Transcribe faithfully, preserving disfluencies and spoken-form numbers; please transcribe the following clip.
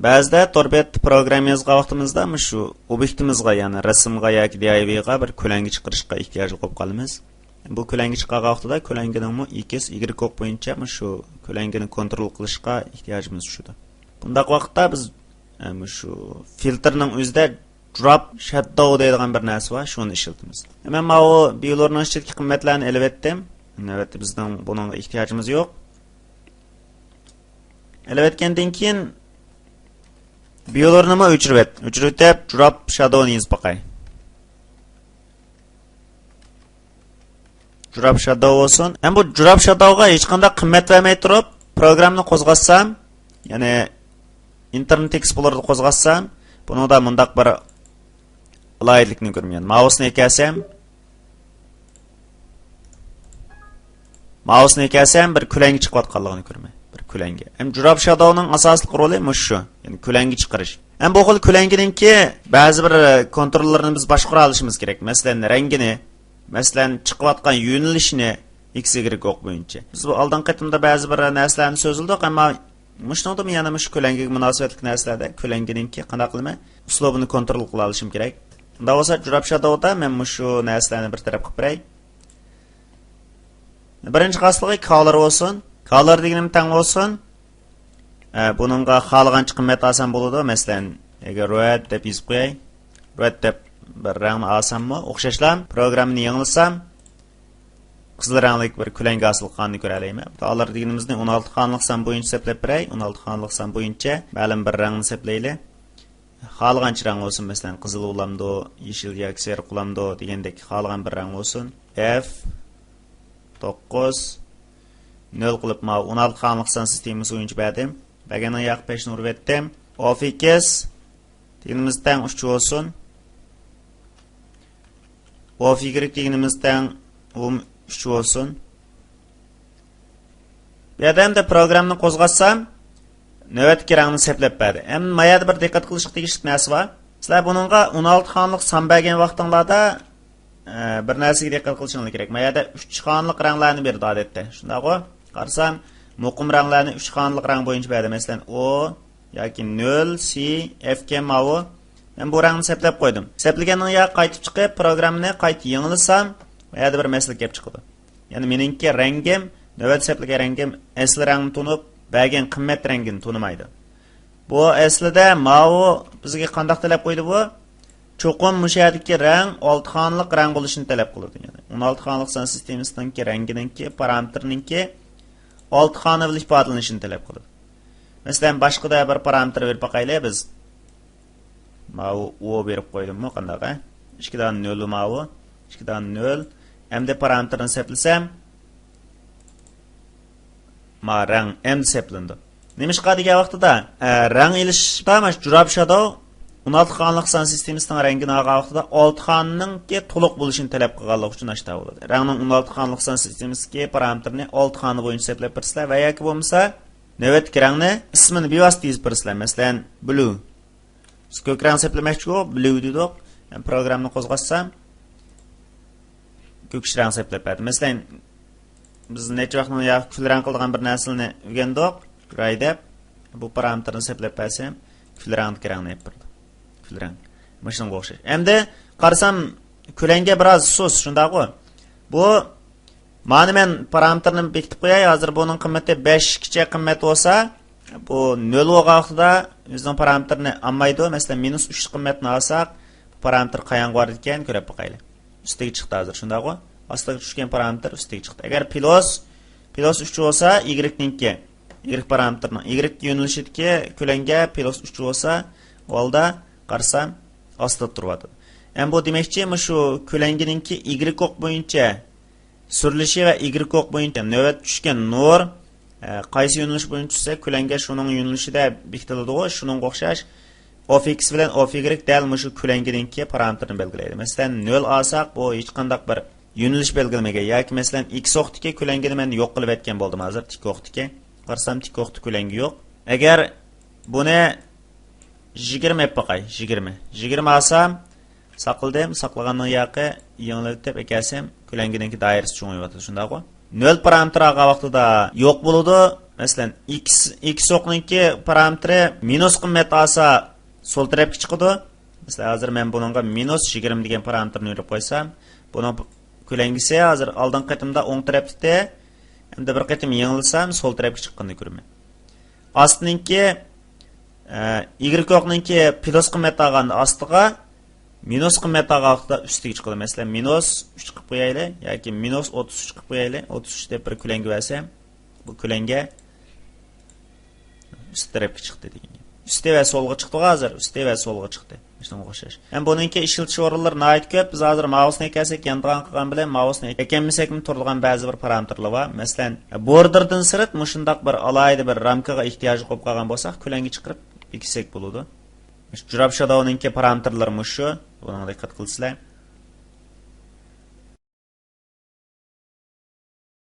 بەزىدە تور بەت پروگرامما يازغان ۋاقتىمىزدا مۇشۇ ئوبيېكتىمىزغا، يەنى رەسىمغا ياكى دىئايۋىغا بىر كۆلەڭگە چىقىرىشقا ئېھتىياجلىق بولۇپ قالىمىز. بۇ كۆلەڭگە چىقارغان ۋاقتىدا كۆلەڭگىنىڭمۇ ئېكس، ئىگرېك ئوق بويىچە مۇشۇ كۆلەڭگىنى كونترول قىلىشقا ئېھتىياجىمىز چۈشىدۇ. بۇنداق ۋاقىتتا بىز، ئە، مۇشۇ فىلتىرنىڭ ئۆزىدە دروپ شاددو دەيدىغان بىر نەرسە بار، شۇنى ئىشلىتىمىز. مەن ماۋۇ ۋىيۇلارنىڭ ئىچىدىكى قىممەتلەرنى ئېلىۋەتتىم. نۆۋەتتە بىزنىڭ بۇنىڭغا ئېھتىياجىمىز يوق. ئېلىۋەتكەندىن كېيىن ۋىيۇلارنىمۇ ئۆچۈرۈۋەت. ئۆچۈرۈۋېتىپ، دروپ شاددونى يېزىپ باقاي. دروپ شاددو بولسۇن. ھەم بۇ دروپ شاددوغا ھېچقانداق قىممەت بەرمەي تۇرۇپ، پروگراممىنى قوزغاتسام، يەنى ئىنتېرنېت ئېكسپلورېرنى قوزغاتسام، بۇنىڭدا مۇنداق بىر ئالاھىدىلىكنى كۆرىمەن. ماۋۇسنى ئەكەلسەم، ماۋۇسنى ئەكەلسەم، بىر كۆلەڭگە چىقىۋاتقانلىقىنى كۆرىمەن. بىر كۆلەڭگە. ھەم دروپ شاددونىڭ ئاساسلىق رولى مۇشۇ شۇ. يەنى كۆلەڭگە چىقىرىش. ھەم بۇ خىل كۆلەڭگىنىڭكى بەزى بىر كونتروللىرىنى بىز باشقۇرالىشىمىز كېرەك. مەسىلەن، رەڭگىنى، مەسىلەن، چىقىۋاتقان يۆنىلىشىنى ئېكس، ئىگرېك ئوق بويىچە. بىز بۇ ئالدىنقى قېتىمدا بەزى بىر نەرسىلەرنى سۆزلىدۇق، ئەمما مۇشۇنىڭدىمۇ يەنە مۇشۇ كۆلەڭگىگە مۇناسىۋەتلىك نەرسىلەردە كۆلەڭگىنىڭكى قانداق قىلىمەن؟ ئۇسلۇبىنى كونترول قىلالىشىم كېرەك. ئۇنداق بولسا، دروپ شاددودا مەن مۇشۇ نەرسىلەرنى بىر تەرەپ قىلىپ بېرەي. بىرىنچى خاسلىقى كالور بولسۇن. كالور دېگىنىم تەڭ بولسۇن. ئە، بۇنىڭغا خالىغانچە قىممەت ئالسام بولىدۇ. مەسىلەن، ئەگەر رېد دەپ يېزىپ قوياي. رېد دەپ بىر رەڭنى ئالساممۇ، ئوخشاشلا پروگراممىنى يېڭىلىسام، قىزىل رەڭلىك بىر كۆلەڭگە ھاسىل قىلغاننى كۆرەلەيمەن. كالور دېگىنىمىزنى ئون ئالتە خانىلىق سان بويىچە سەپلەپ بېرەي. ئون ئالتە خانىلىق سان بويىچە مەلۇم بىر رەڭنى سەپلەيلى. خالىغانچە رەڭ بولسۇن، مەسىلەن، قىزىل بولامدۇ، يېشىل ياكى سېرىق بولامدۇ دېگەندەك خالىغان بىر رەڭ بولسۇن. ئېف توققۇز نۆل قىلىپ ماۋۇ ئون ئالتە خانىلىق سان سىستېمىسى بويىچە بەردىم. بەرگەننىڭ ياقى پەشنى ئۇرۇۋەتتىم. ئوف ئېكس دېگىنىمىز تەڭ ئۈچ بولسۇن. ئوف ئىگرېك دېگىنىمىز تەڭ ئۇم ئۈچ بولسۇن. بۇ يەردە ئەمدى پروگراممىنى قوزغاتسام، نۆۋەتتىكى رەڭنى سەپلەپ بەردى. ئەمدى ما يەردە بىر دىققەت قىلىشقا تېگىشلىك نەرسە بار. سىلەر بۇنىڭغا ئون ئالتە خانىلىق سان بەرگەن ۋاقتىڭلاردا، ئە، بىر نەرسىگە دىققەت قىلىشىڭلار كېرەك. ما يەردە ئۈچ خانىلىق رەڭلەرنى بېرىدۇ ئادەتتە. شۇنداققۇ؟ قارىسام، مۇقىم رەڭلەرنى ئۈچ خانىلىق رەڭ بويىچە بەردى. مەسىلەن، ئو ياكى نۆل، سى، ئېف كەن ماۋۇ. مەن بۇ رەڭنى سەپلەپ قويدۇم. سەپلىگەندىن يا قايتىپ چىقىپ، پروگراممىنى قايتا يېڭىلىسام، بۇ يەردە بىر مەسىلە كېلىپ چىقىدۇ. يەنى مېنىڭكى رەڭگىم، نۆۋەت سەپلىگەن رەڭگىم ئەسلى رەڭنى تونۇپ، بەرگەن قىممەت رەڭگىنى تونۇمايدۇ. بۇ ئەسلىدە ماۋۇ بىزگە قانداق تەلەپ قويدى بۇ؟ چوقۇم مۇشۇ يەردىكى رەڭ ئالتە خانىلىق رەڭ بولۇشىنى تەلەپ قىلىدۇ. يەنى ئون ئالتە خانىلىق سان سىستېمىسىنىڭكى رەڭگىنىڭكى پارامېتىرىنىڭكى ئالتە خانا بىلەن ئىپادىلىنىشىنى تەلەپ قىلىدۇ. مەسىلەن، باشقىدا بىر پارامېتىر بېرىپ باقايلى بىز. ماۋۇ ئو بېرىپ قويدۇممۇ؟ قانداق، ھە؟ ئىككى دانە نۆل ماۋۇ. ئىككى دانە نۆل. ئەمدى پارامېتىرنى سەپلىسەم، ما رەڭ ئەمدى سەپلىنىدۇ. نېمىشقا دېگەن ۋاقتىدا، ئە، رەڭ ئېلىشتا مانا شۇ دروپ شادو ئون ئالتە خانىلىق سان سىستېمىسىنىڭ رەڭگىنى ئالغان ۋاقتىدا ئالتە خانىنىڭكى تولۇق بولۇشىنى تەلەپ قىلغانلىقى ئۈچۈن ئاشتا بولىدۇ. رەڭنىڭ ئون ئالتە خانىلىق سان سىستېمىسىدىكى پارامېتىرنى ئالتە خانا بويىچە سەپلەپ بېرىسىلەر ۋە ياكى بولمىسا نۆۋەتتىكى رەڭنى ئىسمىنى بىۋاسىتە يېزىپ بېرىسىلەر. مەسىلەن، بلۇ. بىز كۆك رەڭ سەپلىمەكچىغۇ، بلۇ دېدۇق. يەنى پروگراممىنى قوزغاتسام، كۆكۈش رەڭ سەپلەپ بەردى. مەسىلەن، بىز نەچچە ۋاقىتنىڭ يا كۈل رەڭ قىلىدىغان بىر نەرسىلەرنى ئۆگەندۇق. گراي دەپ، بۇ پارامېتىرنى سەپلەپ بەرسەم، كۈل رەڭدىكى رەڭنى ئېلىپ بېرىدۇ. كۈل رەڭ. مۇشۇنىڭغا ئوخشاش. ئەمدى قارىسام، كۆلەڭگە بىراز سۇس، شۇنداققۇ؟ بۇ مانا مەن پارامېتىرنى بېكىتىپ قوياي. ھازىر بۇنىڭ قىممىتى بەشكىچە قىممەت بولسا، بۇ نۆل بولغان ۋاقتىدا ئۆزىنىڭ پارامېتىرىنى ئالمايدۇ. مەسىلەن، مىنۇس ئۈچ قىممەتنى ئالساق، بۇ پارامېتىر قايانغا بارىدىكەن، كۆرۈپ باقايلى. ئۈستىگە چىقتى ھازىر، شۇنداققۇ؟ ئاستىغا چۈشكەن پارامېتىر ئۈستىگە چىقتى. ئەگەر پلۇس، پلۇس ئۈچ بولسا، ئىگرېكنىڭكى، ئىگرېك پارامېتىرنىڭ، ئىگرېك يۆنىلىشىدىكى كۆلەڭگە پلۇس ئۈچ بولسا، ئۇ ھالدا قارىسام، ئاستىدا تۇرۇۋاتىدۇ. ئەمما بۇ دېمەكچى، مۇشۇ كۆلەڭگىنىڭكى ئىگرېك ئوق بويىچە سۈرۈلۈشى ۋە ئىگرېك ئوق بويىچە نۆۋەت چۈشكەن نۇر، ئە، قايسى يۆنىلىش بويىچە چۈشسە، كۆلەڭگە شۇنىڭ يۆنىلىشىدە بېكىتىلىدىغۇ، شۇنىڭغا ئوخشاش ئوف ئېكس بىلەن ئوف ئىگرېك دەل مۇشۇ كۆلەڭگىنىڭكى پارامېتىرىنى بەلگىلەيدۇ. مەسىلەن، نۆل ئالساق، بۇ ھېچقانداق بىر يۆنىلىش بەلگىلىمىگە ياكى، مەسىلەن، ئېكس ئوقتىكى كۆلەڭگىنى مەن يوق قىلىۋەتكەن بولدۇم ھازىر، تىك ئوقتىكى. قارىسام، تىك ئوقتا كۆلەڭگە يوق. ئەگەر بۇنى يىگىرمە ئېلىپ باقاي، يىگىرمە. يىگىرمە ئالسام، ساقلىدىم، ساقلىغاننىڭ ياقى يېڭىلىۋېتىپ ئەكەلسەم، كۆلەڭگىنىڭكى دائىرىسى چوڭىيىۋاتىدۇ، شۇنداققۇ؟ نۆل پارامېتىر ئالغان ۋاقتىدا يوق بولىدۇ، مەسىلەن، ئىكس، ئىكس ئوقنىڭكى پارامېتىرى مىنۇس قىممەت ئالسا، سول تەرەپكە چىقىدۇ. مەسىلەن، ھازىر مەن بۇنىڭغا مىنۇس يىگىرمە دېگەن پارامېتىرنى بېرىپ قويسام، بۇنىڭ كۆلەڭگىسى ھازىر ئالدىنقى قېتىمدا ئوڭ تەرەپتە، ئەمدى بىر قېتىم يېڭىلىسام، سول تەرەپكە چىققىنىنى كۆرىمەن. ئاستىنىڭكى، ئە، ئىگرېك ئوقنىڭكى پلۇس قىممەت ئالغاندا ئاستىغا، مىنۇس قىممەت ئالغان ۋاقىتتا ئۈستىگە چىقىدۇ. مەسىلەن، مىنۇس ئۈچ قىلىپ قويايلى ياكى مىنۇس ئوتتۇز ئۈچ قىلىپ قويايلى. ئوتتۇز ئۈچ دەپ بىر كۆلەڭگە بەرسەم، بۇ كۆلەڭگە ئۈست تەرەپكە چىقتى دېگەن گەپ. ئۈستى ۋە سولغا چىقتىغۇ ھازىر. ئۈستى ۋە سولغا چىقتى. شۇنىڭغا ئوخشاش. ھەم بۇنىڭكى ئىشلىتىش ئورۇنلىرى ناھايىتى كۆپ. بىز ھازىر مائۇسنى ئەكەلسەك، يانىدىغان قىلغان بىلەن مائۇسنى ئەكەلمىسەكمۇ تۇرىدىغان بەزى بىر پارامېتىرلار بار. مەسىلەن، بوردېردىن سىرت مۇشۇنداق بىر ئالاھىدە بىر رامكىغا ئېھتىياجلىق بولۇپ قالغان بولساق، كۆلەڭگە چىقىرىپ بېكىتسەك بولىدۇ. مۇشۇ جۇراب شادوۋنىڭكى پارامېتىرلىرى مۇشۇ. بۇنىڭغا دىققەت قىلىسىلەر.